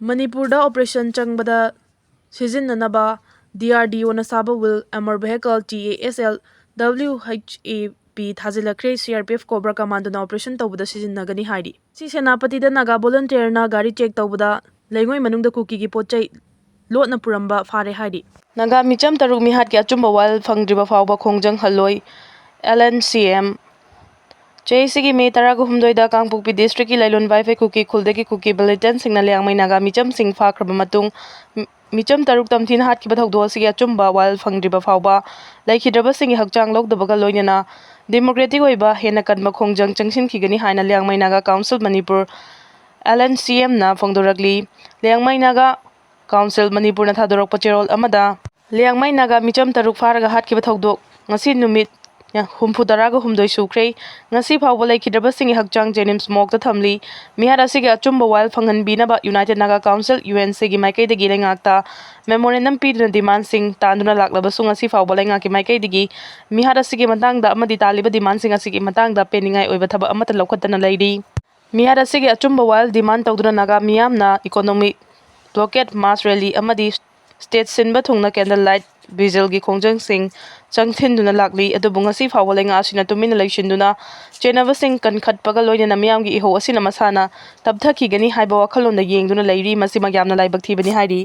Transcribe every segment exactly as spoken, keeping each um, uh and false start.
ꯃꯅꯤꯄꯨꯔꯗ ꯑꯣꯄꯔꯦꯁꯟ ꯆꯪꯕꯗ ꯁꯤꯖꯤꯟꯅꯅꯕ ꯗꯤ ꯑꯥꯔ ꯗꯤ ꯑꯣꯅ ꯁꯥꯕ Wheeled Armored Vehicle, T A S L, W H A P ꯊꯥꯖꯤꯜꯂꯛꯈ꯭ꯔꯦ꯫ C R P F cobra ꯀꯃꯥꯟꯗꯣꯅ operation ꯇꯧꯕꯗ ꯁꯤꯖꯤꯟꯅꯒꯅꯤ ꯍꯥꯏꯔꯤ꯫ ꯁꯤ ꯁꯦꯅꯥꯄꯇꯤꯗ ꯅꯥꯒꯥ ꯚꯣꯂꯨꯟꯇꯤꯌꯔꯅ ꯒꯥꯔꯤ ꯆꯦꯛ ꯇꯧꯕꯗ ꯂꯩꯉꯣꯏ ꯃꯅꯨꯡꯗ ꯀꯨꯀꯤꯒꯤ ꯄꯣꯠ ꯆꯩ ꯂꯣꯠꯅ ꯄꯨꯔꯝꯕ ꯐꯥꯔꯦ ꯍꯥꯏꯔꯤ꯫ ꯅꯥꯒꯥ ꯃꯤꯆꯝ ꯇꯔꯨꯛ ꯃꯤꯍꯥꯠꯀꯤ ꯑꯆꯨꯝꯕ ꯋꯥꯌꯦꯜ ꯐꯪꯗ꯭ꯔꯤꯕ ꯐꯥꯎꯕ ꯈꯣꯡꯖꯪ ꯍꯜꯂꯣꯏ, ꯑꯦꯜ ꯑꯦꯟ ꯁꯤ ꯑꯦꯝ꯫ ꯆꯍꯤꯁꯤꯒꯤ ꯃꯦ ꯇꯔꯥꯒ ꯍꯨꯝꯗꯣꯏꯗ ꯀꯥꯡꯄꯣꯛꯄꯤ ꯗꯤꯁꯇ꯭ꯔꯤꯛꯀꯤ ꯂꯥꯏꯂꯣꯟ ꯋꯥꯏꯐꯩ ꯀꯨꯀꯤ ꯈꯨꯜꯗꯒꯤ ꯀꯨꯀꯤ ꯃꯤꯂꯤꯇꯦꯟꯠꯁꯤꯡꯅ ꯂꯤꯌꯥꯡꯃꯩ ꯅꯥꯒꯥ ꯃꯤꯆꯝꯁꯤꯡ ꯐꯥꯈ꯭ꯔꯕ ꯃꯇꯨꯡ, ꯃꯤ-, ꯃꯤꯆꯝ ꯇꯔꯨꯛ ꯇꯝꯊꯤꯅ ꯍꯥꯠꯈꯤꯕ ꯊꯧꯗꯣꯛ ꯑꯁꯤꯒꯤ ꯑꯆꯨꯝꯕ ꯋꯥꯌꯦꯜ ꯐꯪꯗ꯭ꯔꯤꯕ ꯐꯥꯎꯕ ꯂꯩꯈꯤꯗ꯭ꯔꯕꯁꯤꯡꯒꯤ ꯍꯛꯆꯥꯡ ꯂꯧꯗꯕꯒ ꯂꯣꯏꯅꯅ ꯗꯦꯃꯣꯀ꯭ꯔꯦꯇꯤꯛ ꯑꯣꯏꯕ ꯍꯦꯟꯅ ꯀꯟꯕ ꯈꯣꯡꯖꯪ ꯆꯪꯁꯤꯟꯈꯤꯒꯅꯤ ꯍꯥꯏꯅ Liangmai Naga council Manipur, L N C ꯑꯦꯝꯅ ꯐꯣꯡꯗꯣꯔꯛꯂꯤ꯫ ꯂꯤꯌꯥꯡꯃꯩ ꯅꯥꯒꯥ ꯀꯥꯎꯟꯁꯤꯜ ꯃꯅꯤꯄꯨꯔꯅ ꯊꯥꯗꯣꯔꯛꯄ ꯆꯦꯔꯣꯜ ꯑꯃꯗ, ꯂꯤꯌꯥꯡꯃꯩ ꯅꯥꯒꯥ ꯃꯤꯆꯝ ꯇꯔꯨꯛ ꯐꯥꯔꯒ ꯍꯥꯠꯈꯤꯕ ꯊꯧꯗꯣꯛ ꯉꯁꯤ ꯅꯨꯃꯤꯠ ꯍꯨꯝꯐꯨ ꯇꯔꯥꯒ ꯍꯨꯝꯗꯣꯏ ꯁꯨꯈ꯭ꯔꯦ꯫ ꯉꯁꯤ ꯐꯥꯎꯕ ꯂꯩꯈꯤꯗ꯭ꯔꯕꯁꯤꯡꯒꯤ ꯍꯛꯆꯥꯡ ꯖꯦꯅꯤꯝꯁ ꯃꯣꯔꯒꯇ ꯊꯝꯂꯤ꯫ ꯃꯤꯍꯥꯠ ꯑꯁꯤꯒꯤ ꯑꯆꯨꯝꯕ ꯋꯥꯌꯦꯜ ꯐꯪꯍꯟꯕꯤꯅꯕ united Naga council, U N ꯁꯤꯒꯤ ꯃꯥꯏꯀꯩꯗꯒꯤ ꯂꯩꯉꯥꯛꯇ ꯃꯦꯃꯣꯔꯦꯟꯗꯝ ꯄꯤꯗꯨꯅ ꯗꯤꯃꯥꯟꯁꯤꯡ ꯇꯥꯟꯗꯨꯅ ꯂꯥꯛꯂꯕꯁꯨ, ꯉꯁꯤ ꯐꯥꯎꯕ ꯂꯩꯉꯥꯛꯀꯤ ꯃꯥꯏꯀꯩꯗꯒꯤ ꯃꯤꯍꯥꯠ ꯑꯁꯤꯒꯤ ꯃꯇꯥꯡꯗ ꯑꯃꯗꯤ ꯇꯥꯜꯂꯤꯕ ꯗꯤꯃꯥꯟꯁꯤꯡ ꯑꯁꯤꯒꯤ ꯃꯇꯥꯡꯗ ꯄꯦꯟꯅꯤꯡꯉꯥꯏ ꯑꯣꯏꯕ ꯊꯕꯛ ꯑꯃꯠꯇ ꯂꯧꯈꯠꯇꯅ ꯂꯩꯔꯤ꯫ ꯃꯤꯍꯥꯠ ꯑꯁꯤꯒꯤ ꯑꯆꯨꯝꯕ ꯋꯥꯌꯦꯜ ꯗꯤꯃꯥꯟ ꯇꯧꯗꯨꯅ ꯅꯥꯒꯥ ꯃꯤꯌꯥꯝꯅ ꯏꯀꯣꯅꯣꯃꯤꯛ ꯕ꯭ꯂꯣꯀꯦꯠ, ꯃꯥꯁ ꯔꯦꯂꯤ ꯑꯃꯗꯤ ꯁ꯭ꯇꯦꯠ ꯁꯤꯟꯕ ꯊꯨꯡꯅ ꯀꯦꯟꯗꯜ ꯂꯥꯏꯠ ꯚꯤꯖꯤꯜꯒꯤ ꯈꯣꯡꯖꯪꯁꯤꯡ ꯆꯪꯁꯤꯟꯗꯨꯅ ꯂꯥꯛꯂꯤ꯫ ꯑꯗꯨꯕꯨ ꯉꯁꯤ ꯐꯥꯎꯕ ꯂꯩꯉꯥꯛ ꯑꯁꯤꯅ ꯇꯨꯃꯤꯟꯅ ꯂꯩꯁꯤꯟꯗꯨꯅ ꯆꯦꯟꯅꯕꯁꯤꯡ ꯀꯟꯈꯠꯄꯒ ꯂꯣꯏꯅꯅ ꯃꯤꯌꯥꯝꯒꯤ ꯏꯍꯧ ꯑꯁꯤꯅ ꯃꯁꯥꯅ ꯇꯞꯊꯈꯤꯒꯅꯤ ꯍꯥꯏꯕ ꯋꯥꯈꯜꯂꯣꯟꯗ ꯌꯦꯡꯗꯨꯅ ꯂꯩꯔꯤ꯫ ꯃꯁꯤꯃꯛ ꯌꯥꯝꯅ ꯂꯥꯏꯕꯛ ꯊꯤꯕꯅꯤ ꯍꯥꯏꯔꯤ꯫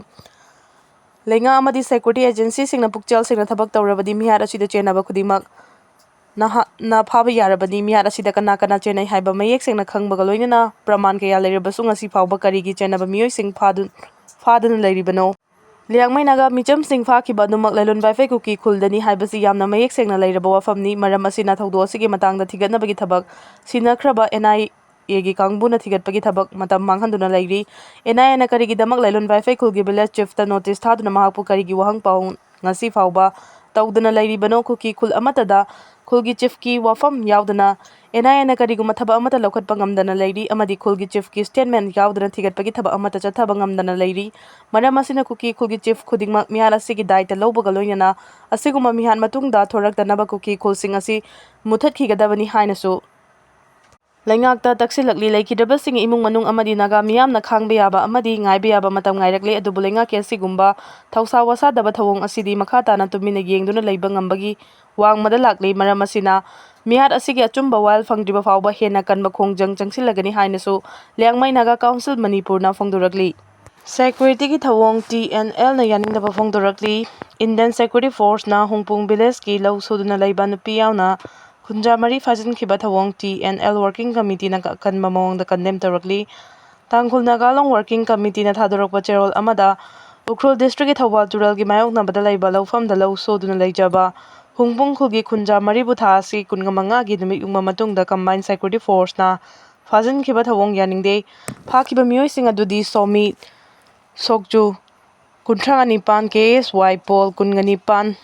ꯂꯩꯉꯥꯛ ꯑꯃꯗꯤ ꯁꯦꯀ꯭ꯌꯨꯔꯤꯇꯤ ꯑꯦꯖꯦꯟꯁꯤꯁꯤꯡꯅ ꯄꯨꯛꯆꯦꯜ ꯁꯦꯡꯅ ꯊꯕꯛ ꯇꯧꯔꯕꯗꯤ ꯃꯤꯍꯥꯠ ꯑꯁꯤꯗ ꯆꯦꯟꯅꯕ ꯈꯨꯗꯤꯡꯃꯛ ꯅꯍꯥꯛꯅ ꯐꯥꯕ ꯌꯥꯔꯕꯅꯤ꯫ ꯃꯤꯍꯥꯠ ꯑꯁꯤꯗ ꯀꯅꯥ ꯀꯅꯥ ꯆꯦꯟꯅꯩ ꯍꯥꯏꯕ ꯃꯌꯦꯛ ꯁꯦꯡꯅ ꯈꯪꯕꯒ ꯂꯣꯏꯅꯅ ꯄ꯭ꯔꯃꯥꯟ ꯀꯌꯥ ꯂꯩꯔꯕꯁꯨ ꯉꯁꯤ ꯐꯥꯎꯕ ꯀꯔꯤꯒꯤ ꯆꯦꯟꯅꯕ ꯃꯤꯑꯣꯏꯁꯤꯡ ꯐꯥꯗꯨ-, ꯐꯥꯗꯨꯅ ꯂꯩꯔꯤꯕꯅꯣ? ꯂꯤꯌꯥꯡꯃꯩ ꯅꯥꯒꯥ ꯃꯤꯆꯝꯁꯤꯡ ꯐꯥꯈꯤꯕ ꯑꯗꯨꯃꯛ ꯂꯥꯏꯂꯣꯟ ꯋꯥꯏꯐꯩ ꯀꯨꯀꯤ ꯈꯨꯜꯗꯅꯤ ꯍꯥꯏꯕꯁꯤ ꯌꯥꯝꯅ ꯃꯌꯦꯛ ꯁꯦꯡꯅ ꯂꯩꯔꯕ ꯋꯥꯐꯝꯅꯤ꯫ ꯃꯔꯝ ꯑꯁꯤꯅ ꯊꯧꯗꯣꯛ ꯑꯁꯤꯒꯤ ꯃꯇꯥꯡꯗ ꯊꯤꯒꯠꯅꯕꯒꯤ ꯊꯕꯛ ꯁꯤꯟꯅꯈ꯭ꯔꯕ ꯑꯦꯟ ꯑꯥꯏ ꯑꯦꯒꯤ ꯀꯥꯡꯕꯨꯅ ꯊꯤꯒꯠꯄꯒꯤ ꯊꯕꯛ ꯃꯇꯝ ꯃꯥꯡꯍꯟꯗꯨꯅ ꯂꯩꯔꯤ꯫ ꯑꯦꯟ ꯑꯥꯏ ꯑꯦꯅ ꯀꯔꯤꯒꯤꯗꯃꯛ ꯂꯥꯏꯂꯣꯟ ꯋꯥꯏꯐꯩ ꯈꯨꯜꯒꯤ ꯚꯤꯂꯦꯖ ꯆꯤꯐꯇ ꯅꯣꯇꯤꯁ ꯊꯥꯗꯨꯅ ꯃꯍꯥꯛꯄꯨ ꯀꯔꯤꯒꯤ ꯋꯥꯍꯪ ꯄꯥꯎ ꯉꯁꯤ ꯐꯥꯎꯕ ꯇꯧꯗꯅ ꯂꯩꯔꯤꯕꯅꯣ? ꯀꯨꯀꯤ ꯈꯨꯜ ꯑꯃꯠꯇꯗ ꯈꯨꯜꯒꯤ ꯆꯤꯐꯀꯤ ꯋꯥꯐꯝ ꯌꯥꯎꯗꯅ ꯑꯦꯟ ꯑꯥꯏ ꯑꯦꯅ ꯀꯔꯤꯒꯨꯝꯕ ꯊꯕꯛ ꯑꯃꯠꯇ ꯂꯧꯈꯠꯄ ꯉꯝꯗꯅ ꯂꯩꯔꯤ ꯑꯃꯗꯤ ꯈꯨꯜꯒꯤ ꯆꯤꯐꯀꯤ ꯁ꯭ꯇꯦꯠꯃꯦꯟ ꯌꯥꯎꯗꯅ ꯊꯤꯒꯠꯄꯒꯤ ꯊꯕꯛ ꯑꯃꯠꯇ ꯆꯠꯊꯕ ꯉꯝꯗꯅ ꯂꯩꯔꯤ꯫ ꯃꯔꯝ ꯑꯁꯤꯅ ꯀꯨꯀꯤ ꯈꯨꯜꯒꯤ ꯆꯤꯐ ꯈꯨꯗꯤꯡꯃꯛ ꯃꯤꯍꯥꯠ ꯑꯁꯤꯒꯤ ꯗꯥꯏꯇ ꯂꯧꯕꯒ ꯂꯣꯏꯅꯅ ꯑꯁꯤꯒꯨꯝꯕ ꯃꯤꯍꯥꯠ ꯃꯇꯨꯡꯗ ꯊꯣꯔꯛꯇꯅꯕ ꯀꯨꯀꯤ ꯈꯨꯜꯁꯤꯡ ꯑꯁꯤ ꯃꯨꯊꯠꯈꯤꯒꯗꯕꯅꯤ ꯍꯥꯏꯅꯁꯨ ꯂꯩꯉꯥꯛꯇ ꯇꯛꯁꯤꯜꯂꯛꯂꯤ꯫ ꯂꯩꯈꯤꯗ꯭ꯔꯕꯁꯤꯡꯒꯤ ꯏꯃꯨꯡ ꯃꯅꯨꯡ ꯑꯃꯗꯤ ꯅꯥꯒꯥ ꯃꯤꯌꯥꯝꯅ ꯈꯥꯡꯕ ꯌꯥꯕ ꯑꯃꯗꯤ ꯉꯥꯏꯕ ꯌꯥꯕ ꯃꯇꯝ ꯉꯥꯏꯔꯛꯂꯦ꯫ ꯑꯗꯨꯕꯨ ꯂꯩꯉꯥꯛꯀꯤ ꯑꯁꯤꯒꯨꯝꯕ ꯊꯧꯁꯥ ꯋꯥꯁꯥꯗꯕ ꯊꯧꯑꯣꯡ ꯑꯁꯤꯗꯤ ꯃꯈꯥ ꯇꯥꯅ ꯇꯨꯃꯤꯟꯅ ꯌꯦꯡꯗꯨꯅ ꯂꯩꯕ ꯉꯝꯕꯒꯤ ꯋꯥꯡꯃꯗ ꯂꯥꯛꯂꯤ꯫ ꯃꯔꯝ ꯑꯁꯤꯅ ꯃꯤꯍꯥꯠ ꯑꯁꯤꯒꯤ ꯑꯆꯨꯝꯕ ꯋꯥꯌꯦꯜ ꯐꯪꯗ꯭ꯔꯤꯕ ꯐꯥꯎꯕ ꯍꯦꯟꯅ ꯀꯟꯕ ꯈꯣꯡꯖꯪ ꯆꯪꯁꯤꯜꯂꯒꯅꯤ ꯍꯥꯏꯅꯁꯨ ꯂꯤꯌꯥꯡꯃꯩ ꯅꯥꯒꯥ ꯀꯥꯎꯟꯁꯤꯜ ꯃꯅꯤꯄꯨꯔꯅ ꯐꯣꯡꯗꯣꯔꯛꯂꯤ꯫ ꯁꯦꯀ꯭ꯌꯨꯔꯤꯇꯤꯒꯤ ꯊꯧꯑꯣꯡ ꯇꯤ ꯑꯦꯟ ꯑꯦꯜꯅ ꯌꯥꯅꯤꯡꯗꯕ ꯐꯣꯡꯗꯣꯔꯛꯂꯤ꯫ ꯏꯟꯗꯤꯌꯟ ꯁꯦꯀ꯭ꯌꯨꯔꯤꯇꯤ ꯐꯣꯔꯁꯅ ꯍꯨꯡꯄꯨꯡ ꯚꯤꯂꯦꯖꯀꯤ ꯂꯧ ꯁꯨꯗꯨꯅ ꯂꯩꯕ ꯅꯨꯄꯤ ꯌꯥꯎꯅ ꯀꯨꯟꯊ꯭ꯔꯥ ꯃꯔꯤ ꯐꯥꯖꯤꯟꯈꯤꯕ ꯊꯧꯑꯣꯡ ꯇꯤ ꯑꯦꯟ ꯑꯦꯜ ꯋꯥꯔꯀꯤꯡ ꯀꯃꯤꯇꯤꯅ ꯑꯀꯟꯕ ꯃꯑꯣꯡꯗ ꯀꯟꯗꯦꯝ ꯇꯧꯔꯛꯂꯤ꯫ ꯇꯥꯡꯈꯨꯜ ꯅꯥꯒꯥ ꯂꯣꯡ ꯋꯥꯔꯀꯤꯡ ꯀꯃꯤꯇꯤꯅ ꯊꯥꯗꯣꯔꯛꯄ ꯆꯦꯔꯣꯜ ꯑꯃꯗ ꯎꯈ꯭ꯔꯨꯜ ꯗꯤꯁꯇ꯭ꯔꯤꯛꯀꯤ ꯊꯧꯕꯥꯜ ꯇꯨꯔꯦꯜꯒꯤ ꯃꯥꯌꯣꯛꯅꯕꯗ ꯂꯩꯕ ꯂꯧꯐꯝꯗ ꯂꯧ ꯁꯨꯗꯨꯅ ꯂꯩꯖꯕ ꯍꯨꯡꯄꯨꯡ ꯈꯨꯜꯒꯤ ꯈꯨꯟꯖꯥ ꯃꯔꯤꯕꯨ ꯊꯥ ꯑꯁꯤ ꯀꯨꯟꯃꯉꯥꯒꯤ ꯅꯨꯃꯤꯠ ꯌꯨꯡꯕ ꯃꯇꯨꯡꯗ ꯀꯝꯕꯥꯏꯟ ꯁꯦꯀ꯭ꯌꯨꯔꯤꯇꯤ ꯐꯣꯔꯁꯅ ꯐꯥꯖꯤꯟꯈꯤꯕ ꯊꯧꯑꯣꯡ ꯌꯥꯅꯤꯡꯗꯦ꯫ ꯐꯥꯈꯤꯕ ꯃꯤꯑꯣꯏꯁꯤꯡ ꯑꯗꯨꯗꯤ ꯁꯣꯃꯤ ꯁꯣꯛꯆꯨ, ꯀꯨꯟꯊ꯭ꯔꯥ ꯅꯤꯄꯥꯟ, ꯀꯦ ꯑꯦꯁ ꯋꯥꯏ ꯄꯣꯜ, ꯀꯨꯟꯒ ꯅꯤꯄꯥꯟ,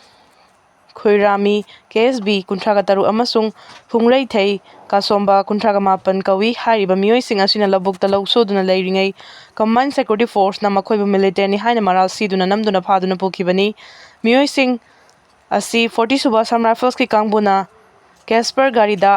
ꯈꯨꯏꯔꯥꯃꯤ, ꯀꯦ ꯑꯦꯁ ꯕꯤ, ꯀꯨꯟꯊ꯭ꯔꯥꯒ ꯇꯔꯨꯛ ꯑꯃꯁꯨꯡ ꯍꯨꯡꯂꯩꯊꯩ ꯀꯥꯁꯣꯝꯕ, ꯀꯨꯟꯊ꯭ꯔꯥꯒ ꯃꯥꯄꯟ ꯀꯧꯏ꯫ ꯍꯥꯏꯔꯤꯕ ꯃꯤꯑꯣꯏꯁꯤꯡ ꯑꯁꯤꯅ ꯂꯧꯕꯨꯛꯇ ꯂꯧ ꯁꯨꯗꯨꯅ ꯂꯩꯔꯤꯉꯩ ꯀꯝꯕꯥꯏꯟ ꯁꯦꯀ꯭ꯌꯨꯔꯤꯇꯤ ꯐꯣꯔꯁꯅ ꯃꯈꯣꯏꯕꯨ ꯃꯤꯂꯤꯇꯦꯟꯅꯤ ꯍꯥꯏꯅ ꯃꯔꯥꯜ ꯁꯤꯗꯨꯅ ꯅꯝꯗꯨꯅ ꯐꯥꯗꯨꯅ ꯄꯨꯈꯤꯕꯅꯤ꯫ ꯃꯤꯑꯣꯏꯁꯤꯡ ꯑꯁꯤ ꯐꯣꯔꯇꯤ ꯁꯨꯕ ꯑꯁꯥꯝ ꯔꯥꯏꯐꯜꯁꯀꯤ ꯀꯥꯡꯕꯨꯅ ꯀꯦꯁꯄꯔ ꯒꯥꯔꯤꯗ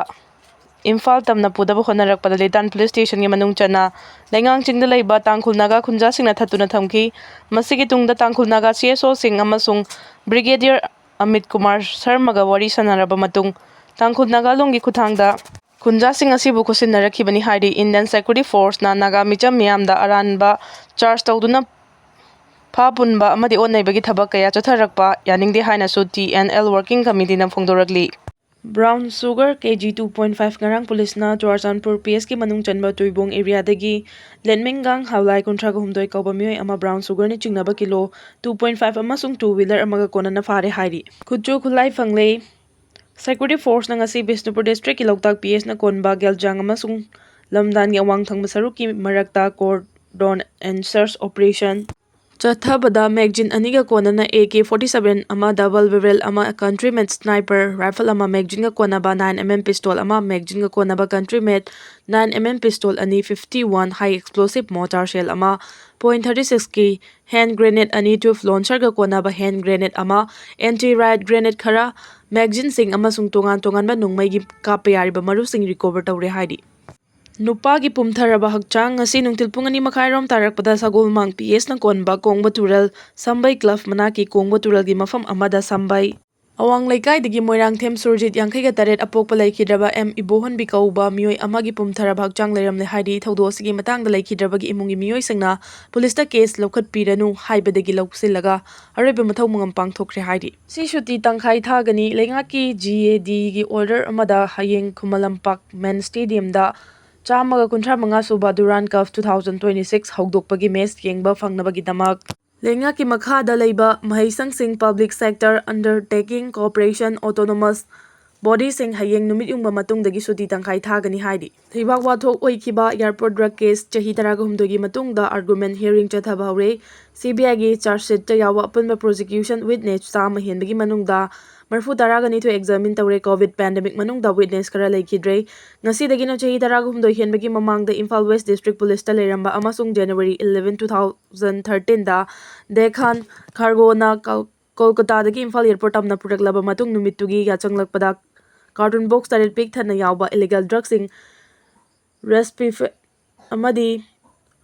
ꯏꯝꯐꯥꯜ ꯇꯝꯅ ꯄꯨꯗꯕ ꯍꯣꯠꯅꯔꯛꯄꯗ ꯂꯤꯇꯥꯟ ꯄꯨꯂꯤꯁ ꯁ꯭ꯇꯦꯁꯟꯒꯤ ꯃꯅꯨꯡ ꯆꯟꯅ ꯂꯩꯉꯥꯡ ꯆꯤꯡꯗ ꯂꯩꯕ ꯇꯥꯡꯈꯨꯜ ꯅꯥꯒꯥ ꯈꯨꯟꯖꯥꯁꯤꯡꯅ ꯊꯠꯇꯨꯅ ꯊꯝꯈꯤ꯫ ꯃꯁꯤꯒꯤ ꯇꯨꯡꯗ ꯇꯥꯡꯈꯨꯜ ꯅꯥꯒꯥ ꯁꯤ ꯑꯦꯁ ꯑꯣꯁꯤꯡ ꯑꯃꯁꯨꯡ ꯕ꯭ꯔꯤꯒꯦꯗꯤꯌꯔ ꯑꯃꯤꯠ ꯀꯨꯃꯥꯔ ꯁꯔꯃꯒ ꯋꯥꯔꯤ ꯁꯥꯟꯅꯔꯕ ꯃꯇꯨꯡ ꯇꯥꯡꯈꯨꯜ ꯅꯥꯒꯥ ꯂꯣꯟꯒꯤ ꯈꯨꯠꯊꯥꯡꯗ ꯈꯨꯟꯖꯥꯁꯤꯡ ꯑꯁꯤꯕꯨ ꯈꯨꯠꯁꯤꯟꯅꯔꯛꯈꯤꯕꯅꯤ ꯍꯥꯏꯔꯤ꯫ ꯏꯟꯗꯤꯌꯟ ꯁꯦꯀ꯭ꯌꯨꯔꯤꯇꯤ ꯐꯣꯔꯁꯅ ꯅꯥꯒꯥ ꯃꯤꯆꯝ ꯃꯤꯌꯥꯝꯗ ꯑꯔꯥꯟꯕ ꯆꯥꯔꯖ ꯇꯧꯗꯨꯅ ꯐꯥ ꯄꯨꯟꯕ ꯑꯃꯗꯤ ꯑꯣꯠ ꯅꯩꯕꯒꯤ ꯊꯕꯛ ꯀꯌꯥ ꯆꯠꯊꯔꯛꯄ ꯌꯥꯅꯤꯡꯗꯦ ꯍꯥꯏꯅꯁꯨ ꯇꯤ ꯑꯦꯟ ꯑꯦꯜ ꯋꯥꯔꯀꯤꯡ ꯀꯃꯤꯇꯤꯅ ꯐꯣꯡꯗꯣꯔꯛꯂꯤ꯫ Brown sugar K G two point five ꯉꯔꯥꯡ ꯄꯨꯂꯤꯁꯅ ꯆꯨꯔꯥꯆꯥꯟꯄꯨꯔ ꯄꯤ ꯑꯦꯁꯀꯤ ꯃꯅꯨꯡ ꯆꯟꯕ ꯇꯨꯏꯕꯣꯡ ꯑꯦꯔꯤꯌꯥꯗꯒꯤ ꯂꯦꯟꯃꯤꯡꯒꯥꯡ ꯍꯥꯎꯂꯥꯏ ꯀꯨꯟꯊ꯭ꯔꯥꯒ ꯍꯨꯝꯗꯣꯏ ꯀꯧꯕ ꯃꯤꯑꯣꯏ ꯑꯃ ꯕ꯭ꯔꯥꯎꯟ ꯁꯨꯒꯔꯅ ꯆꯤꯡꯅꯕ ꯀꯤꯂꯣ ꯇꯨ ꯄꯣꯏꯟ ꯐꯥꯏꯚ ꯑꯃꯁꯨꯡ ꯇꯨ ꯋꯤꯂꯔ ꯑꯃꯒ ꯀꯣꯟꯅꯅ ꯐꯥꯔꯦ ꯍꯥꯏꯔꯤ꯫ ꯈꯨꯠꯁꯨ ꯈꯨꯠꯂꯥꯏ ꯐꯪꯂꯦ꯫ ꯁꯦꯀ꯭ꯌꯨꯔꯤꯇꯤ ꯐꯣꯔꯁꯅ ꯉꯁꯤ ꯕꯤꯁꯅꯨꯄꯨꯔ ꯗꯤꯁꯇ꯭ꯔꯤꯛꯀꯤ ꯂꯣꯛꯇꯥꯛ ꯄꯤ ꯑꯦꯁꯅ ꯀꯣꯟꯕ ꯒꯦꯜꯖꯥꯡ ꯑꯃꯁꯨꯡ ꯂꯝꯗꯥꯟꯒꯤ ꯑꯋꯥꯡ ꯊꯪꯕ ꯁꯔꯨꯛꯀꯤ ꯃꯔꯛꯇ ꯀꯣꯔꯗꯣꯟ ꯑꯦꯟ ꯁꯔꯆ ꯑꯣꯄꯔꯦꯁꯟ ꯆꯠꯊꯕꯗ ꯃꯦꯒꯖꯤꯟ ꯑꯅꯤꯒ ꯀꯣꯟꯅꯅ ꯑꯦ ꯀꯦ ꯐꯣꯔꯇꯤ ꯁꯚꯦꯟ ꯑꯃ, ꯗꯕꯜ ꯕꯦꯔꯦꯜ ꯑꯃ, ꯀꯟꯇ꯭ꯔꯤ ꯃꯦꯠ ꯁ꯭ꯅꯥꯏꯄꯔ ꯔꯥꯏꯐꯜ ꯑꯃ, ꯃꯦꯒꯖꯤꯟꯒ ꯀꯣꯟꯅꯕ ꯅꯥꯏꯟ ꯑꯦꯝ ꯑꯦꯝ ꯄꯤꯁꯇꯣꯜ ꯑꯃ, ꯃꯦꯒꯖꯤꯟꯒ ꯀꯣꯟꯅꯕ ꯀꯟꯇ꯭ꯔꯤ ꯃꯦꯠ ꯅꯥꯏꯟ ꯑꯦꯝ ꯑꯦꯝ ꯄꯤꯁꯇꯣꯜ ꯑꯅꯤ, ꯐꯤꯐꯇꯤ ꯋꯥꯟ ꯍꯥꯏ ꯑꯦꯛꯁꯄ꯭ꯂꯣꯁꯤꯞ ꯃꯣꯔꯇꯥꯔ ꯁꯦꯜ ꯑꯃ, ꯄꯣꯏꯟ ꯊꯥꯔꯇꯤ ꯁꯤꯛꯁꯀꯤ ꯍꯦꯟ ꯒ꯭ꯔꯦꯅꯦꯠ ꯑꯅꯤ, ꯇ꯭ꯌꯨꯕ ꯂꯣꯟꯁꯔꯒ ꯀꯣꯟꯅꯕ ꯍꯦꯟ ꯒ꯭ꯔꯦꯅꯦꯠ ꯑꯃ, ꯑꯦꯟꯇꯤ ꯔꯥꯏꯠ ꯒ꯭ꯔꯦꯅꯦꯠ ꯈꯔ, ꯃꯦꯒꯖꯤꯟꯁꯤꯡ ꯑꯃꯁꯨꯡ ꯇꯣꯉꯥꯟ ꯇꯣꯉꯥꯟꯕ ꯅꯣꯡꯃꯩꯒꯤ ꯀꯥꯞꯄ ꯌꯥꯔꯤꯕ ꯃꯔꯨꯁꯤꯡ ꯔꯤꯀꯣꯚꯔ ꯇꯧꯔꯦ ꯍꯥꯏꯔꯤ꯫ ꯅꯨꯄꯥꯒꯤ ꯄꯨꯝꯊꯔꯕ ꯍꯛꯆꯥꯡ ꯉꯁꯤ ꯅꯨꯡꯊꯤꯜ ꯄꯨꯡ ꯑꯅꯤ ꯃꯈꯥꯏꯔꯣꯝ ꯇꯥꯔꯛꯄꯗ ꯁꯒꯣꯜꯃꯥꯡ ꯄꯤ ꯑꯦꯁꯅ ꯀꯣꯟꯕ ꯀꯣꯡꯕ ꯇꯨꯔꯦꯜ, ꯁꯝꯕꯩ ꯀ꯭ꯂꯕ ꯃꯅꯥꯛꯀꯤ ꯀꯣꯡꯕ ꯇꯨꯔꯦꯜꯒꯤ ꯃꯐꯝ ꯑꯃꯗ ꯁꯝꯕꯩ ꯑꯋꯥꯡ ꯂꯩꯀꯥꯏꯗꯒꯤ ꯃꯣꯏꯔꯥꯡꯊꯦꯝ ꯁꯨꯔꯖꯤꯠ, ꯌꯥꯡꯈꯩꯒ ꯇꯔꯦꯠ, ꯑꯄꯣꯛꯄ ꯂꯩꯈꯤꯗ꯭ꯔꯕ ꯑꯦꯝ ꯏꯕꯣꯍꯟꯕꯤ ꯀꯧꯕ ꯃꯤꯑꯣꯏ ꯑꯃꯒꯤ ꯄꯨꯝꯊꯔꯕ ꯍꯛꯆꯥꯡ ꯂꯩꯔꯝꯂꯦ ꯍꯥꯏꯔꯤ꯫ ꯊꯧꯗꯣꯛ ꯑꯁꯤꯒꯤ ꯃꯇꯥꯡꯗ ꯂꯩꯈꯤꯗ꯭ꯔꯕꯒꯤ ꯏꯃꯨꯡꯒꯤ ꯃꯤꯑꯣꯏꯁꯤꯡꯅ ꯄꯨꯂꯤꯁꯇ ꯀꯦꯁ ꯂꯧꯈꯠꯄꯤꯔꯅꯨ ꯍꯥꯏꯕꯗꯒꯤ ꯂꯧꯁꯤꯜꯂꯒ ꯑꯔꯣꯏꯕ ꯃꯊꯧ ꯃꯉꯝ ꯄꯥꯡꯊꯣꯛꯈ꯭ꯔꯦ ꯍꯥꯏꯔꯤ꯫ ꯁꯤ ꯁꯨꯇꯤ ꯇꯪꯈꯥꯏ ꯊꯥꯒꯅꯤ꯫ ꯂꯩꯉꯥꯛꯀꯤ ꯖꯤ ꯑꯦ ꯗꯤꯒꯤ ꯑꯣꯔꯗꯔ ꯑꯃꯗ ꯍꯌꯦꯡ ꯈꯨꯃꯟ ꯂꯝꯄꯥꯛ ꯃꯦꯟ ꯁ꯭ꯇꯦꯗꯤꯌꯝꯗ ꯆꯥꯝꯃꯒ ꯀꯨꯟꯊ꯭ꯔꯥ ꯃꯉꯥ ꯁꯨꯕ Durand cup two thousand twenty six ꯍꯧꯗꯣꯛꯄꯒꯤ ꯃꯦꯆ ꯌꯦꯡꯕ ꯐꯪꯅꯕꯒꯤꯗꯃꯛ ꯂꯩꯉꯥꯛꯀꯤ ꯃꯈꯥꯗ ꯂꯩꯕ ꯃꯍꯩꯁꯪꯁꯤꯡ, public sector undertaking, cooperation, autonomous ꯕꯣꯗꯤꯁꯤꯡ ꯍꯌꯦꯡ ꯅꯨꯃꯤꯠ ꯌꯨꯡꯕ ꯃꯇꯨꯡꯗꯒꯤ ꯁꯨꯇꯤ ꯇꯪꯈꯥꯏ ꯊꯥꯒꯅꯤ ꯍꯥꯏꯔꯤ꯫ ꯂꯩꯕꯥꯛ ꯋꯥꯊꯣꯛ ꯑꯣꯏꯈꯤꯕ ꯑꯦꯌꯥꯔꯄꯣꯔꯠ ꯗ꯭ꯔꯒ ꯀꯦꯁ ꯆꯍꯤ ꯇꯔꯥꯒ ꯍꯨꯝꯗꯣꯏꯒꯤ ꯃꯇꯨꯡꯗ ꯑꯥꯔꯒꯨꯃꯦꯟ ꯍꯤꯌꯔꯤꯡ ꯆꯠꯊꯕ ꯍꯧꯔꯦ꯫ ꯁꯤ ꯕꯤ ꯑꯥꯏꯒꯤ ꯆꯥꯔꯖ ꯁꯤꯠꯇ ꯌꯥꯎꯕ ꯑꯄꯨꯟꯕ ꯄ꯭ꯔꯣꯁꯤꯀ꯭ꯌꯨꯁꯟ ꯋꯤꯠꯅꯦꯁ ꯆꯥꯝꯃ ꯍꯦꯟꯕꯒꯤ ꯃꯅꯨꯡꯗ ꯃꯔꯤꯐꯨ ꯇꯔꯥꯒ ꯅꯤꯊꯣꯏ ꯑꯦꯛꯖꯥꯃꯤꯟ ꯇꯧꯔꯦ꯫ ꯀꯣꯚꯤꯗ ꯄꯦꯟꯗꯦꯃꯤꯛ ꯃꯅꯨꯡꯗ ꯋꯤꯠꯅꯦꯁ ꯈꯔ ꯂꯩꯈꯤꯗ꯭ꯔꯦ꯫ ꯉꯁꯤꯗꯒꯤꯅ ꯆꯍꯤ ꯇꯔꯥꯒ ꯍꯨꯝꯗꯣꯏ ꯍꯦꯟꯕꯒꯤ ꯃꯃꯥꯡꯗ ꯏꯝꯐꯥꯜ ꯋꯦꯁ ꯗꯤꯁꯇ꯭ꯔꯤꯛ ꯄꯨꯂꯤꯁꯇ ꯂꯩꯔꯝꯕ ꯑꯃꯁꯨꯡ ꯖꯅꯋꯥꯔꯤ eleven two thousand thirteenꯗ ꯗꯦꯈꯥꯟ ꯈꯥꯔꯒꯣꯅ ꯀꯜ-, ꯀꯣꯜꯀꯇꯥꯗꯒꯤ ꯏꯝꯐꯥꯜ ꯑꯦꯌꯔꯄꯣꯔꯠ ꯇꯝꯅ ꯄꯨꯔꯛꯂꯕ ꯃꯇꯨꯡ ꯅꯨꯃꯤꯠꯇꯨꯒꯤ ꯌꯥꯆꯪꯂꯛꯄꯗ ꯀꯥꯔꯇꯨꯟ ꯕꯣꯛꯁ ꯇꯔꯦꯠ ꯄꯤꯛ ꯊꯟꯅ ꯌꯥꯎꯕ ꯏꯂꯤꯒꯦꯜ ꯗ꯭ꯔꯒꯁꯤꯡ, ꯔꯦꯁꯄꯤꯐꯦ-, ꯑꯃꯗꯤ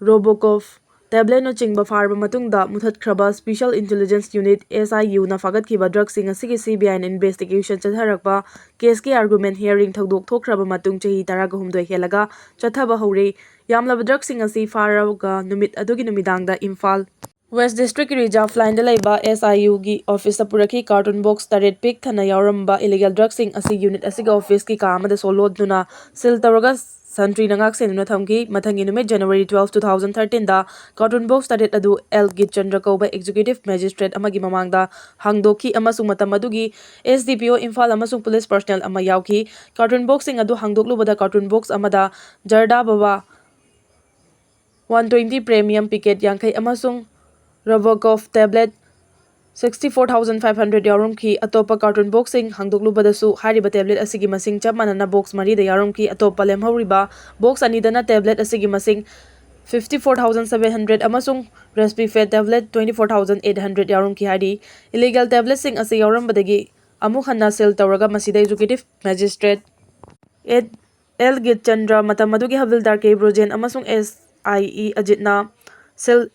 ꯔꯣꯕꯣꯀꯣꯐ ꯇꯦꯕ꯭ꯂꯦꯠꯅꯆꯤꯡꯕ ꯐꯥꯔꯕ ꯃꯇꯨꯡꯗ ꯃꯨꯊꯠꯈ꯭ꯔꯕ ꯁ꯭ꯄꯤꯁꯦꯜ ꯏꯟꯇꯦꯂꯤꯖꯦꯟꯁ ꯌꯨꯅꯤꯠ, ꯑꯦꯁ ꯑꯥꯏ ꯌꯨꯅ ꯐꯥꯒꯠꯈꯤꯕ ꯗ꯭ꯔꯒꯁꯤꯡ ꯑꯁꯤꯒꯤ ꯁꯤ ꯕꯤ ꯑꯥꯏꯅ ꯏꯟꯚꯦꯁꯇꯤꯒꯦꯁꯟ ꯆꯠꯊꯔꯛꯄ ꯀꯦꯁꯀꯤ ꯑꯥꯔꯒꯨꯃꯦꯟ ꯍꯤꯌꯔꯤꯡ ꯊꯧꯗꯣꯛ ꯊꯣꯛꯈ꯭ꯔꯕ ꯃꯇꯨꯡ ꯆꯍꯤ ꯇꯔꯥꯒ ꯍꯨꯝꯗꯣꯏ ꯍꯦꯜꯂꯒ ꯆꯠꯊꯕ ꯍꯧꯔꯦ꯫ ꯌꯥꯝꯂꯕ ꯗ꯭ꯔꯒꯁꯤꯡ ꯑꯁꯤ ꯐꯥꯔꯒ ꯅꯨꯃꯤꯠ ꯑꯗꯨꯒꯤ ꯅꯨꯃꯤꯗꯥꯡꯗ ꯏꯝꯐꯥꯜ ꯋꯦꯁ ꯗꯤꯁꯇ꯭ꯔꯤꯛꯀꯤ ꯔꯤꯖꯥꯔꯚ ꯂꯥꯏꯟꯗ ꯂꯩꯕ ꯑꯦꯁ ꯑꯥꯏ ꯌꯨꯒꯤ ꯑꯣꯐꯤꯁꯇ ꯄꯨꯔꯛꯈꯤ꯫ ꯀꯥꯔꯇꯨꯟ ꯕꯣꯛꯁ ꯇꯔꯦꯠ ꯄꯤꯛ ꯊꯟꯅ ꯌꯥꯎꯔꯝꯕ ꯏꯂꯤꯒꯦꯜ ꯗ꯭ꯔꯒꯁꯤꯡ ꯑꯁꯤ ꯌꯨꯅꯤꯠ ꯑꯁꯤꯒꯤ ꯑꯣꯐꯤꯁ ꯀꯥ ꯑꯃꯗ ꯁꯣꯜꯂꯣꯠꯇꯨꯅ ꯁꯤꯜ ꯇꯧꯔꯒ ꯁꯟꯇ꯭ꯔꯤꯅ ꯉꯥꯛ ꯁꯦꯟꯗꯨꯅ ꯊꯝꯈꯤ꯫ ꯃꯊꯪꯒꯤ ꯅꯨꯃꯤꯠ, ꯖꯅꯋꯥꯔꯤ twelve two thousand thirteenꯗ ꯀꯥꯔꯇꯨꯟ ꯕꯣꯛꯁ ꯇꯔꯦꯠ ꯑꯗꯨ ꯑꯦꯜ ꯒꯤꯠꯆꯟꯗ꯭ꯔ ꯀꯧꯕ ꯑꯦꯛꯖꯤꯀ꯭ꯌꯨꯇꯤꯚ ꯃꯦꯖꯤꯁꯇ꯭ꯔꯦꯠ ꯑꯃꯒꯤ ꯃꯃꯥꯡꯗ ꯍꯥꯡꯗꯣꯛꯈꯤ ꯑꯃꯁꯨꯡ ꯃꯇꯝ ꯑꯗꯨꯒꯤ ꯑꯦꯁ ꯗꯤ ꯄꯤ ꯑꯣ ꯏꯝꯐꯥꯜ ꯑꯃꯁꯨꯡ ꯄꯨꯂꯤꯁ ꯄꯔꯁꯅꯦꯜ ꯑꯃ ꯌꯥꯎꯈꯤ꯫ ꯀꯥꯔꯇꯨꯟ ꯕꯣꯛꯁꯁꯤꯡ ꯑꯗꯨ ꯍꯥꯡꯗꯣꯛꯂꯨꯕꯗ ꯀꯥꯔꯇꯨꯟ ꯕꯣꯛꯁ ꯑꯃꯗ ꯖꯔꯗꯥ ꯕꯕꯥ one twenty premium packet ꯌꯥꯡꯈꯩ ꯑꯃꯁꯨꯡ ꯔꯣꯕꯣꯀꯣꯐ tablet sixty four thousand five hundred ꯌꯥꯎꯔꯝꯈꯤ꯫ ꯑꯇꯣꯞꯄ ꯀꯥꯔꯇꯨꯟ ꯕꯣꯛꯁꯁꯤꯡ ꯍꯥꯡꯗꯣꯛꯂꯨꯕꯗꯁꯨ ꯍꯥꯏꯔꯤꯕ ꯇꯦꯕ꯭ꯂꯦꯠ ꯑꯁꯤꯒꯤ ꯃꯁꯤꯡ ꯆꯞ ꯃꯥꯟꯅꯅ ꯕꯣꯛꯁ ꯃꯔꯤꯗ ꯌꯥꯎꯔꯝꯈꯤ꯫ ꯑꯇꯣꯞꯄ ꯂꯦꯝꯍꯧꯔꯤꯕ ꯕꯣꯛꯁ ꯑꯅꯤꯗꯅ ꯇꯦꯕ꯭ꯂꯦꯠ ꯑꯁꯤꯒꯤ ꯃꯁꯤꯡ fifty four thousand seven hundred ꯑꯃꯁꯨꯡ ꯔꯦꯁꯄꯤꯐꯦ tablet twenty four thousand eight hundred ꯌꯥꯎꯔꯝꯈꯤ ꯍꯥꯏꯔꯤ꯫ ꯏꯂꯤꯒꯦꯜ ꯇꯦꯕ꯭ꯂꯦꯠꯁꯤꯡ ꯑꯁꯤ ꯌꯥꯎꯔꯝꯕꯗꯒꯤ ꯑꯃꯨꯛ ꯍꯟꯅ ꯁꯤꯜ ꯇꯧꯔꯒ ꯃꯁꯤꯗ ꯑꯦꯛꯖꯤꯀ꯭ꯌꯨꯇꯤꯚ ꯃꯦꯖꯤꯁꯇ꯭ꯔꯦꯠ ꯑꯦꯠ ꯑꯦꯜ ꯒꯤꯠꯆꯟꯗ꯭ꯔ, ꯃꯇꯝ ꯑꯗꯨꯒꯤ ꯍꯕꯤꯜꯗꯥꯔ ꯀꯦ ꯕ꯭ꯔꯣꯖꯦꯟ ꯑꯃꯁꯨꯡ ꯑꯦꯁ ꯑꯥꯏ ꯏ ꯑꯖꯤꯠꯅ ꯁꯤꯜ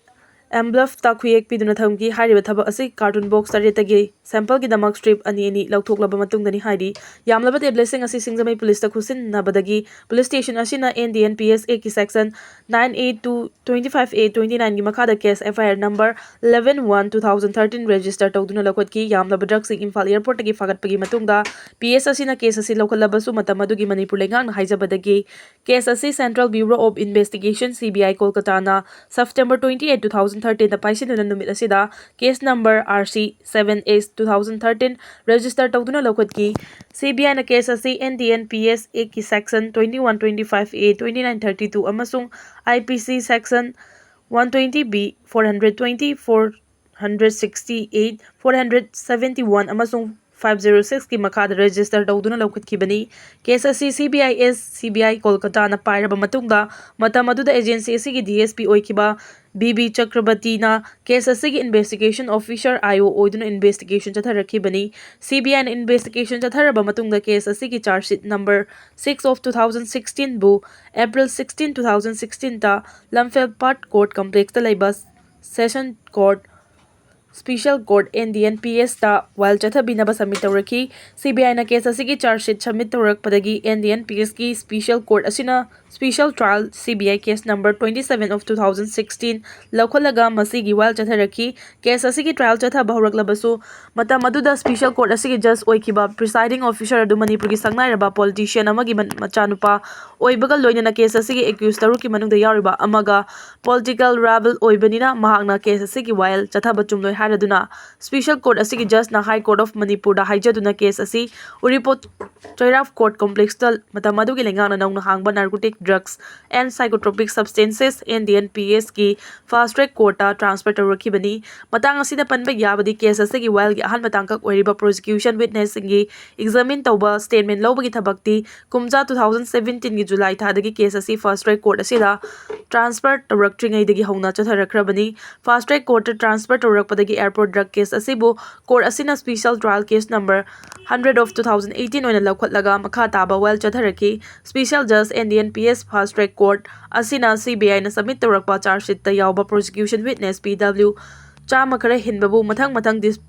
ꯑꯦꯝꯕ꯭ꯂꯐꯇ ꯈꯨꯌꯦꯛ ꯄꯤꯗꯨꯅ ꯊꯝꯈꯤ꯫ ꯍꯥꯏꯔꯤꯕ ꯊꯕꯛ ꯑꯁꯤ ꯀꯥꯔꯇꯨꯟ ꯕꯣꯛꯁ ꯇꯔꯦꯠꯇꯒꯤ ꯁꯦꯝꯄꯜꯒꯤꯗꯃꯛ ꯁ꯭ꯇ꯭ꯔꯤꯞ ꯑꯅꯤ ꯑꯅꯤ ꯂꯧꯊꯣꯛꯂꯕ ꯃꯇꯨꯡꯗꯅꯤ ꯍꯥꯏꯔꯤ꯫ ꯌꯥꯝꯂꯕ ꯇꯦꯕ꯭ꯂꯦꯠꯁꯤꯡ ꯑꯁꯤ ꯁꯤꯡꯖꯃꯩ ꯄꯨꯂꯤꯁꯇ ꯈꯨꯠꯁꯤꯟꯅꯕꯗꯒꯤ ꯄꯨꯂꯤꯁ ꯁ꯭ꯇꯦꯁꯟ ꯑꯁꯤꯅ N D N P S ꯑꯦꯛꯀꯤ section nine A two twenty-five A twenty-nineꯒꯤ ꯃꯈꯥꯗ case F I R number eleven one two thousand thirteen register ꯇꯧꯗꯨꯅ ꯂꯧꯈꯠꯈꯤ꯫ ꯌꯥꯝꯂꯕ ꯗ꯭ꯔꯒꯁꯤꯡ ꯏꯝꯐꯥꯜ ꯑꯦꯌꯔꯄꯣꯔꯠꯇꯒꯤ ꯐꯥꯒꯠꯄꯒꯤ ꯃꯇꯨꯡꯗ ꯄꯤ ꯑꯦꯁ ꯑꯁꯤꯅ ꯀꯦꯁ ꯑꯁꯤ ꯂꯧꯈꯠꯂꯕꯁꯨ ꯃꯇꯝ ꯑꯗꯨꯒꯤ ꯃꯅꯤꯄꯨꯔ ꯂꯩꯉꯥꯛꯅ ꯍꯥꯏꯖꯕꯗꯒꯤ ꯀꯦꯁ ꯑꯁꯤ Central Bureau of Investigation, C B I, ꯀꯣꯜꯀꯇꯥꯅ September twenty eight, two thousand thirteenꯗ ꯄꯥꯏꯁꯤꯟꯗꯨꯅ ꯅꯨꯃꯤꯠ ꯑꯁꯤꯗ case number R C seven S two thousand thirteen register ꯇꯧꯗꯨꯅ ꯂꯧꯈꯠꯈꯤ꯫ C B Iꯅ ꯀꯦꯁ ꯑꯁꯤ N D N P S Actꯀꯤ section twenty one, twenty five A, twenty nine, thirty two ꯑꯃꯁꯨꯡ I P C section one twenty B, four hundred twenty, four hundred sixty eight, four hundred seventy one ꯑꯃꯁꯨꯡ five zero sixꯀꯤ ꯃꯈꯥꯗ register ꯇꯧꯗꯨꯅ ꯂꯧꯈꯠꯈꯤꯕꯅꯤ꯫ Case ꯑꯁꯤ C B I S, C B I ꯀꯣꯜꯀꯇꯥꯅ ꯄꯥꯏꯔꯕ ꯃꯇꯨꯡꯗ, ꯃꯇꯝ ꯑꯗꯨꯗ agency ꯑꯁꯤꯒꯤ D S P ꯑꯣꯏꯈꯤꯕ B B ꯆꯀ꯭ꯔꯕꯇꯤꯅ ꯀꯦꯁ ꯑꯁꯤꯒꯤ ꯏꯟꯚꯦꯁꯇꯤꯒꯦꯁꯟ ꯑꯣꯐꯤꯁꯔ, I O, ꯑꯣꯏꯗꯨꯅ ꯏꯟꯚꯦꯁꯇꯤꯒꯦꯁꯟ ꯆꯠꯊꯔꯛꯈꯤꯕꯅꯤ꯫ C B Iꯅ ꯏꯟꯚꯦꯁꯇꯤꯒꯦꯁꯟ ꯆꯠꯊꯔꯕ ꯃꯇꯨꯡꯗ ꯀꯦꯁ ꯑꯁꯤꯒꯤ charge sheet number six of two thousand sixteenꯕꯨ April sixteen, two thousand sixteenꯇ ꯂꯝꯐꯦꯜꯄꯥꯠ ꯀꯣꯔꯠ ꯀꯝꯄ꯭ꯂꯦꯛꯁꯇ ꯂꯩꯕ session court, special court, N D N P Sꯇ ꯋꯥꯏꯜ ꯆꯠꯊꯕꯤꯅꯕ ꯁꯕꯃꯤꯠ ꯇꯧꯔꯛꯈꯤ꯫ C B Iꯅ ꯀꯦꯁ ꯑꯁꯤꯒꯤ ꯆꯥꯔꯖ ꯁꯤꯠ ꯁꯕꯃꯤꯠ ꯇꯧꯔꯛꯄꯗꯒꯤ N D N P Sꯀꯤ ꯁ꯭ꯄꯤꯁꯦꯜ ꯀꯣꯔꯠ ꯑꯁꯤꯅ special trial, C B I case number twenty seven of two thousand sixteen, ꯂꯧꯈꯠꯂꯒ ꯃꯁꯤꯒꯤ ꯋꯥꯏꯜ ꯆꯠꯊꯔꯛꯈꯤ꯫ ꯀꯦꯁ ꯑꯁꯤꯒꯤ ꯇ꯭ꯔꯥꯏꯜ ꯆꯠꯊꯕ ꯍꯧꯔꯛꯂꯕꯁꯨ, ꯃꯇꯝ ꯑꯗꯨꯗ ꯁ꯭ꯄꯤꯁꯦꯜ ꯀꯣꯔꯠ ꯑꯁꯤꯒꯤ ꯖꯖ ꯑꯣꯏꯈꯤꯕ ꯄ꯭ꯔꯤꯁꯥꯏꯗꯤꯡ ꯑꯣꯐꯤꯁꯔ ꯑꯗꯨ ꯃꯅꯤꯄꯨꯔꯒꯤ ꯁꯛꯅꯥꯏꯔꯕ ꯄꯣꯂꯤꯇꯤꯁꯤꯌꯟ ꯑꯃꯒꯤ ꯃ-, ꯃꯆꯥꯅꯨꯄꯥ ꯑꯣꯏꯕꯒ ꯂꯣꯏꯅꯅ ꯀꯦꯁ ꯑꯁꯤꯒꯤ ꯑꯦꯀ꯭ꯌꯨꯁ ꯇꯔꯨꯛꯀꯤ ꯃꯅꯨꯡꯗ ꯌꯥꯎꯔꯤꯕ ꯑꯃꯒ ꯄꯣꯂꯤꯇꯤꯀꯦꯜ ꯔꯥꯏꯕꯦꯜ ꯑꯣꯏꯕꯅꯤꯅ ꯃꯍꯥꯛꯅ ꯀꯦꯁ ꯑꯁꯤꯒꯤ ꯋꯥꯌꯦꯜ ꯆꯠꯊꯕ ꯆꯨꯝꯂꯣꯏ ꯍꯥꯏꯔꯗꯨꯅ ꯁ꯭ꯄꯤꯁꯦꯜ ꯀꯣꯔꯠ ꯑꯁꯤꯒꯤ ꯖꯖꯅ ꯍꯥꯏ ꯀꯣꯔꯠ ꯑꯣꯐ ꯃꯅꯤꯄꯨꯔꯗ ꯍꯥꯏꯖꯗꯨꯅ ꯀꯦꯁ ꯑꯁꯤ ꯎꯔꯤꯄꯣꯛ ꯆꯩꯔꯥꯞ ꯀꯣꯔꯠ ꯀꯣꯝꯄ꯭ꯂꯦꯛꯁꯇ ꯃꯇꯝ ꯑꯗꯨꯒꯤ ꯂꯩꯉꯥꯛꯅ ꯅꯧꯅ ꯍꯥꯡꯕ Narcotic Drugs and Psychotropic Substances, N D N P Sꯀꯤ fast track ꯀꯣꯔꯠꯇ ꯇ꯭ꯔꯥꯟꯁꯐꯔ ꯇꯧꯔꯛꯈꯤꯕꯅꯤ꯫ ꯃꯇꯥꯡ ꯑꯁꯤꯗ ꯄꯟꯕ ꯌꯥꯕꯗꯤ ꯀꯦꯁ ꯑꯁꯤꯒꯤ ꯋꯥꯌꯦꯜꯒꯤ ꯑꯍꯥꯟꯕ ꯇꯥꯡꯀꯛ ꯑꯣꯏꯔꯤꯕ ꯄ꯭ꯔꯣꯁꯤꯀ꯭ꯌꯨꯁꯟ ꯋꯤꯠꯅꯦꯁꯁꯤꯡꯒꯤ ꯑꯦꯛꯖꯥꯃꯤꯟ ꯇꯧꯕ, ꯁ꯭ꯇꯦꯠꯃꯦꯟ ꯂꯧꯕꯒꯤ ꯊꯕꯛꯇꯤ ꯀꯨꯝꯖꯥ two thousand seventeenꯒꯤ ꯖꯨꯂꯥꯏ ꯊꯥꯗꯒꯤ ꯀꯦꯁ ꯑꯁꯤ ꯐꯥꯁ ꯇ꯭ꯔꯦꯛ ꯀꯣꯔꯠ ꯑꯁꯤꯗ ꯇ꯭ꯔꯥꯟꯁꯐꯔ ꯇꯧꯔꯛꯇ꯭ꯔꯤꯉꯩꯗꯒꯤ ꯍꯧꯅ ꯆꯠꯊꯔꯛꯈ꯭ꯔꯕꯅꯤ꯫ ꯐꯥꯁ ꯇ꯭ꯔꯦꯛ ꯀꯣꯔꯠꯇ ꯇ꯭ꯔꯥꯟꯁꯐꯔ ꯇꯧꯔꯛꯄꯗꯒꯤ ꯑꯦꯌꯔꯄꯣꯔꯠ ꯗ꯭ꯔꯒ ꯀꯦꯁ ꯑꯁꯤꯕꯨ ꯀꯣꯔꯠ ꯑꯁꯤꯅ special trial case number hundred of two thousand eighteen ꯑꯣꯏꯅ ꯂꯧꯈꯠꯂꯒ ꯃꯈꯥ ꯇꯥꯕ ꯋꯥꯌꯦꯜ ꯆꯠꯊꯔꯛꯈꯤ꯫ ꯁ꯭ꯄꯤꯁꯦꯜ ꯖꯖ N D N P S fast track court ꯑꯁꯤꯅ ꯁꯤ ꯕꯤ ꯑꯥꯏꯅ ꯁꯕꯃꯤꯠ ꯇꯧꯔꯛꯄ ꯆꯥꯔꯖ ꯁꯤꯠꯇ ꯌꯥꯎꯕ ꯄ꯭ꯔꯣꯁꯤꯀ꯭ꯌꯨꯁꯟ ꯋꯤꯠꯅꯦꯁ ꯄꯤ ꯗꯕ꯭ꯂꯤꯎ ꯆꯥꯝꯃ ꯈꯔ ꯍꯦꯟꯕꯕꯨ ꯃꯊꯪ ꯃꯊꯪ ꯗꯤꯁ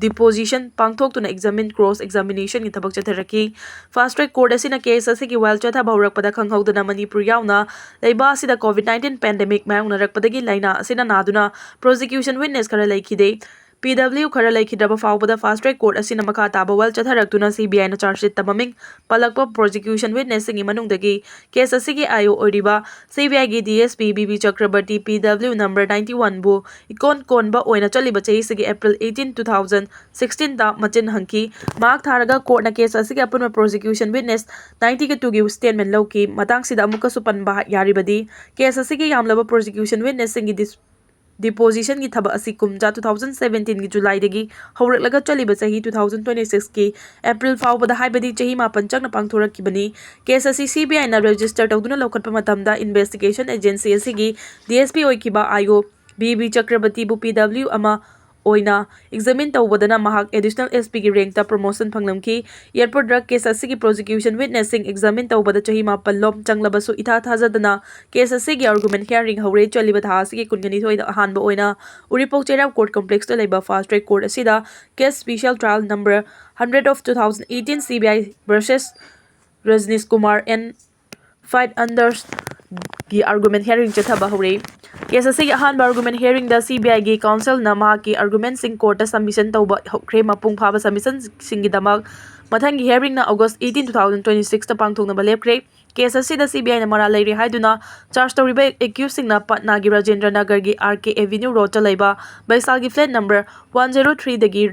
ꯗꯤꯄꯣꯖꯤꯁꯟ ꯄꯥꯡꯊꯣꯛꯇꯨꯅ ꯑꯦꯛꯖꯥꯃꯤꯟ, ꯀ꯭ꯔꯣꯁ ꯑꯦꯛꯖꯥꯃꯤꯅꯦꯁꯟꯒꯤ ꯊꯕꯛ ꯆꯠꯊꯔꯛꯈꯤ꯫ ꯐꯥꯁ ꯇ꯭ꯔꯦꯛ ꯀꯣꯔꯠ ꯑꯁꯤꯅ ꯀꯦꯁ ꯑꯁꯤꯒꯤ ꯋꯥꯌꯦꯜ ꯆꯠꯊꯕ ꯍꯧꯔꯛꯄꯗ ꯈꯪꯍꯧꯗꯅ ꯃꯅꯤꯄꯨꯔ ꯌꯥꯎꯅ ꯂꯩꯕꯥꯛ ꯑꯁꯤꯗ ꯀꯣꯚꯤꯗ ꯅꯥꯏꯟꯇꯤꯟ ꯄꯦꯟꯗꯦꯃꯤꯛ ꯃꯥꯌꯣꯛꯅꯔꯛꯄꯗꯒꯤ ꯂꯥꯏꯅꯥ ꯑꯁꯤꯅ ꯅꯥꯗꯨꯅ ꯄ꯭ꯔꯣꯁꯤꯀ꯭ꯌꯨꯁꯟ ꯋꯤꯠꯅꯦꯁ ꯈꯔ ꯂꯩꯈꯤꯗꯦ꯫ ꯄꯤ ꯗꯕ꯭ꯂꯤꯎ ꯈꯔ ꯂꯩꯈꯤꯗ꯭ꯔꯕ ꯐꯥꯎꯕꯗ ꯐꯥꯁ ꯇ꯭ꯔꯦꯛ ꯀꯣꯔꯠ ꯑꯁꯤꯅ ꯃꯈꯥ ꯇꯥꯕ ꯋꯥꯌꯦꯜ ꯆꯠꯊꯔꯛꯇꯨꯅ ꯁꯤ ꯕꯤ ꯑꯥꯏꯅ ꯆꯥꯔꯖ ꯁꯤꯠꯇ ꯃꯃꯤꯡ ꯄꯜꯂꯛꯄ ꯄ꯭ꯔꯣꯁꯤꯀ꯭ꯌꯨꯁꯟ ꯋꯤꯠꯅꯦꯁꯁꯤꯡꯒꯤ ꯃꯅꯨꯡꯗꯒꯤ ꯀꯦꯁ ꯑꯁꯤꯒꯤ ꯑꯥꯏ ꯑꯣ ꯑꯣꯏꯔꯤꯕ ꯁꯤ ꯕꯤ ꯑꯥꯏꯒꯤ D S P B B Chakraborty P W number ninety ꯋꯥꯟꯕꯨ ꯏꯀꯣꯟ ꯀꯣꯟꯕ ꯑꯣꯏꯅ ꯆꯠꯂꯤꯕ ꯆꯍꯤꯁꯤꯒꯤ ꯑꯦꯄ꯭ꯔꯤꯜ ꯑꯩꯇꯤꯟ, ꯇꯨ ꯊꯥꯎꯖꯟ ꯁꯤꯛꯁꯇꯤꯟꯗ ꯃꯆꯤꯟ ꯍꯪꯈꯤ꯫ ꯃꯍꯥꯛ ꯊꯥꯔꯒ ꯀꯣꯔꯠꯅ ꯀꯦꯁ ꯑꯁꯤꯒꯤ ꯑꯄꯨꯟꯕ ꯄ꯭ꯔꯣꯁꯤꯀ꯭ꯌꯨꯁꯟ ꯋꯤꯠꯅꯦꯁ ꯅꯥꯏꯟꯇꯤꯒ ꯇꯨꯒꯤ ꯁ꯭ꯇꯦꯠꯃꯦꯟ ꯂꯧꯈꯤ꯫ ꯃꯇꯥꯡꯁꯤꯗ ꯑꯃꯨꯛꯀꯁꯨ ꯄꯟꯕ ꯌꯥꯔꯤꯕꯗꯤ, ꯀꯦꯁ ꯑꯁꯤꯒꯤ ꯌꯥꯝꯂꯕ ꯄ꯭ꯔꯣꯁꯤꯀ꯭ꯌꯨꯁꯟ ꯋꯤꯠꯅꯦꯁꯁꯤꯡꯒꯤ ꯗꯤꯁ ꯗꯤꯄꯣꯖꯤꯁꯟꯒꯤ ꯊꯕꯛ ꯑꯁꯤ ꯀꯨꯝꯖꯥ ꯇꯨ ꯊꯥꯎꯖꯟ ꯁꯕꯦꯟꯇꯤꯟꯒꯤ ꯖꯨꯂꯥꯏꯗꯒꯤ ꯍꯧꯔꯛꯂꯒ ꯆꯠꯂꯤꯕ ꯆꯍꯤ ꯇꯨ ꯊꯥꯎꯖꯟ ꯇ꯭ꯋꯦꯟꯇꯤ ꯁꯤꯛꯁꯀꯤ ꯑꯦꯄ꯭ꯔꯤꯜ ꯐꯥꯎꯕꯗ, ꯍꯥꯏꯕꯗꯤ ꯆꯍꯤ ꯃꯥꯄꯟ ꯆꯪꯅ ꯄꯥꯡꯊꯣꯔꯛꯈꯤꯕꯅꯤ꯫ ꯀꯦꯁ ꯑꯁꯤ ꯁꯤ ꯕꯤ ꯑꯥꯏꯅ ꯔꯦꯖꯤꯁꯇꯔ ꯇꯧꯗꯨꯅ ꯂꯧꯈꯠꯄ ꯃꯇꯝꯗ ꯏꯟꯚꯦꯁꯇꯤꯒꯦꯁꯟ ꯑꯦꯖꯦꯟꯁꯤ ꯑꯁꯤꯒꯤ ꯗꯤ ꯑꯦꯁ ꯄꯤ ꯑꯣꯏꯈꯤꯕ ꯑꯥꯏ ꯑꯣ ꯕꯤ ꯕꯤ ꯆꯀ꯭ꯔꯕꯔꯇꯤꯕꯨ ꯄꯤ ꯗꯕ꯭ꯂꯤꯎ ꯑꯃ ꯑꯣꯏꯅ ꯑꯦꯛꯖꯥꯃꯤꯟ ꯇꯧꯕꯗꯅ ꯃꯍꯥꯛ ꯑꯦꯗꯤꯁꯅꯦꯜ ꯑꯦꯁ ꯄꯤꯒꯤ ꯔꯦꯡꯛꯇ ꯄ꯭ꯔꯣꯃꯣꯁꯟ ꯐꯪꯂꯝꯈꯤ꯫ ꯑꯦꯌꯔꯄꯣꯔꯠ ꯗ꯭ꯔꯒ ꯀꯦꯁ ꯑꯁꯤꯒꯤ ꯄ꯭ꯔꯣꯁꯤꯀ꯭ꯌꯨꯁꯟ ꯋꯤꯠꯅꯦꯁꯁꯤꯡ ꯑꯦꯛꯖꯥꯃꯤꯟ ꯇꯧꯕꯗ ꯆꯍꯤ ꯃꯥꯄꯜ ꯂꯣꯝ ꯆꯪꯂꯕꯁꯨ, ꯏꯊꯥ ꯊꯥꯖꯗꯅ ꯀꯦꯁ ꯑꯁꯤꯒꯤ ꯑꯥꯔꯒꯨꯃꯦꯟ ꯍꯤꯌꯥꯔꯤꯡ ꯍꯧꯔꯦ꯫ ꯆꯠꯂꯤꯕ ꯊꯥ ꯑꯁꯤꯒꯤ ꯀꯨꯟꯒ ꯅꯤꯊꯣꯏꯗ ꯑꯍꯥꯟꯕ ꯑꯣꯏꯅ ꯎꯔꯤꯄꯣꯛ ꯆꯩꯔꯥꯎ ꯀꯣꯔꯠ ꯀꯣꯝꯄ꯭ꯂꯦꯛꯁꯇ ꯂꯩꯕ ꯐꯥꯁ ꯇ꯭ꯔꯦꯛ ꯀꯣꯔꯠ ꯑꯁꯤꯗ case special trial number hundred of two thousand eighteen C B I versus Rajnish Kumar and five ꯑꯟꯗꯔꯁꯒꯤ ꯑꯥꯔꯒꯨꯃꯦꯟ ꯍꯤꯌꯥꯔꯤꯡ ꯆꯠꯊꯕ ꯍꯧꯔꯦ꯫ ꯀꯦꯁ ꯑꯁꯤꯒꯤ ꯑꯍꯥꯟꯕ ꯑꯥꯔꯒꯨꯃꯦꯟ ꯍꯤꯌꯥꯔꯤꯡꯗ ꯁꯤ ꯕꯤ ꯑꯥꯏꯒꯤ ꯀꯥꯎꯟꯁꯤꯜꯅ ꯃꯍꯥꯛꯀꯤ ꯑꯥꯔꯒꯨꯃꯦꯟꯁꯤꯡ ꯀꯣꯔꯠꯇ ꯁꯕꯃꯤꯁꯟ ꯇꯧꯕ ꯍꯧꯈ꯭ꯔꯦ꯫ ꯃꯄꯨꯡ ꯐꯥꯕ ꯁꯕꯃꯤꯁꯟꯁꯤꯡꯒꯤꯗꯃꯛ ꯃꯊꯪꯒꯤ ꯍꯤꯌꯥꯔꯤꯡꯅ ꯑꯣꯒꯁ ꯑꯩꯇꯤꯟ, ꯇꯨ ꯊꯥꯎꯖꯟ ꯇ꯭ꯋꯦꯟꯇꯤ ꯁꯤꯛꯁꯇ ꯄꯥꯡꯊꯣꯛꯅꯕ ꯂꯦꯞꯈ꯭ꯔꯦ꯫ ꯀꯦꯁ ꯑꯁꯤꯗ ꯁꯤ ꯕꯤ ꯑꯥꯏꯅ ꯃꯔꯥꯜ ꯂꯩꯔꯤ ꯍꯥꯏꯗꯨꯅ ꯆꯥꯔꯖ ꯇꯧꯔꯤꯕ ꯑꯦꯀ꯭ꯌꯨꯁꯁꯤꯡꯅ ꯄꯠꯅꯥꯒꯤ ꯔꯥꯖꯦꯟꯗ꯭ꯔ ꯅꯒꯔꯒꯤ ꯑꯥꯔ ꯀꯦ ꯑꯦꯚꯤꯅ꯭ꯌꯨ ꯔꯣꯗꯇ ꯂꯩꯕ ꯕꯩꯁꯥꯜꯒꯤ ꯐ꯭ꯂꯦꯠ ꯅꯝꯕꯔ ꯋꯥꯟ ꯖꯦꯔꯣ ꯊ꯭ꯔꯤꯗꯒꯤ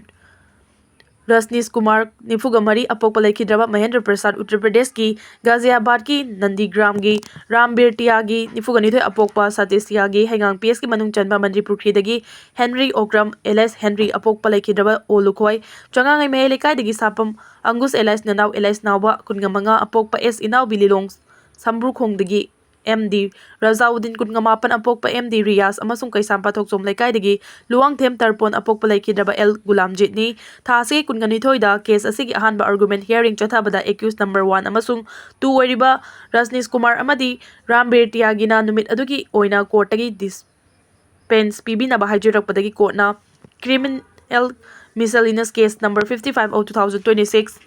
ꯔꯖꯅꯤꯁ ꯀꯨꯃꯥꯔ, ꯅꯤꯐꯨꯒ ꯃꯔꯤ, ꯑꯄꯣꯛꯄ ꯂꯩꯈꯤꯗ꯭ꯔꯕ ꯃꯍꯦꯟꯗ꯭ꯔ ꯄ꯭ꯔꯁꯥꯗ, ꯎꯠꯇꯔ ꯄ꯭ꯔꯗꯦꯁꯀꯤ ꯒꯥꯖꯤꯌꯥꯕꯥꯗꯀꯤ ꯅꯟꯗꯤꯒ꯭ꯔꯥꯝꯒꯤ ꯔꯥꯝꯕꯤꯔ ꯇꯤꯌꯥꯒꯤ, ꯅꯤꯐꯨꯒ ꯅꯤꯊꯣꯏ, ꯑꯄꯣꯛꯄ ꯁꯇꯤꯁ ꯇꯤꯌꯥꯒꯤ, ꯍꯩꯉꯥꯡ ꯄꯤ ꯑꯦꯁꯀꯤ ꯃꯅꯨꯡ ꯆꯟꯕ ꯃꯟꯗ꯭ꯔꯤ ꯄꯨꯈ꯭ꯔꯤꯗꯒꯤ ꯍꯦꯟꯔꯤ ꯑꯣꯀ꯭ꯔꯝ ꯑꯦꯂꯥꯏꯁ ꯍꯦꯟꯔꯤ, ꯑꯄꯣꯛꯄ ꯂꯩꯈꯤꯗ꯭ꯔꯕ ꯑꯣ ꯂꯨꯈꯣꯏ, ꯆꯉꯥꯡꯉꯩ ꯃꯌꯥꯏ ꯂꯩꯀꯥꯏꯗꯒꯤ ꯁꯥꯄꯝ ꯑꯪꯒꯨꯁ ꯑꯦꯂꯥꯏꯁ ꯅꯅꯥꯎ ꯑꯦꯂꯥꯏꯁ ꯅꯥꯎꯕ, ꯀꯨꯟꯒ ꯃꯉꯥ, ꯑꯄꯣꯛꯄ ꯑꯦꯁ ꯏꯅꯥꯎꯕꯤ ꯂꯤꯂꯣꯡ ꯁꯝꯕ꯭ꯔꯨꯈꯣꯡꯗꯒꯤ꯫ ꯑꯦꯝ ꯗꯤ ꯔꯖꯥꯎꯗꯤꯟ, ꯀꯨꯟꯒ ꯃꯥꯄꯟ ꯑꯄꯣꯛꯄ ꯑꯦꯝ ꯗꯤ ꯔꯤꯌꯥꯖ ꯑꯃꯁꯨꯡ ꯀꯩꯁꯥꯝꯄꯥꯠ ꯊꯣꯛꯆꯣꯝ ꯂꯩꯀꯥꯏꯗꯒꯤ ꯂꯨꯋꯥꯡꯊꯦꯝ ꯇꯔꯄꯣꯟ ꯑꯄꯣꯛꯄ ꯂꯩꯈꯤꯗ꯭ꯔꯕ ꯑꯦꯜ ꯒꯨꯂꯥꯝꯖꯤꯠꯅꯤ꯫ ꯊꯥ ꯑꯁꯤꯒꯤ ꯀꯨꯟꯒ ꯅꯤꯊꯣꯏꯗ ꯀꯦꯁ ꯑꯁꯤꯒꯤ ꯑꯍꯥꯟꯕ ꯑꯥꯔꯒꯨꯃꯦꯟ ꯍꯤꯌꯥꯔꯤꯡ ꯆꯠꯊꯕꯗ ꯑꯦꯀ꯭ꯌꯨꯁ ꯅꯝꯕꯔ ꯋꯥꯟ ꯑꯃꯁꯨꯡ ꯇꯨ ꯑꯣꯏꯔꯤꯕ ꯔꯖꯅꯤꯁ ꯀꯨꯃꯥꯔ ꯑꯃꯗꯤ ꯔꯥꯝꯕꯤꯔ ꯇꯤꯌꯥꯒꯤꯅ ꯅꯨꯃꯤꯠ ꯑꯗꯨꯒꯤ ꯑꯣꯏꯅ ꯀꯣꯔꯠꯇꯒꯤ ꯗꯤꯁꯄꯦꯟꯁ ꯄꯤꯕꯤꯅꯕ ꯍꯥꯏꯖꯔꯛꯄꯗꯒꯤ ꯀꯣꯔꯠꯅ criminal miscellaneous case number fifty five of two thousand twenty six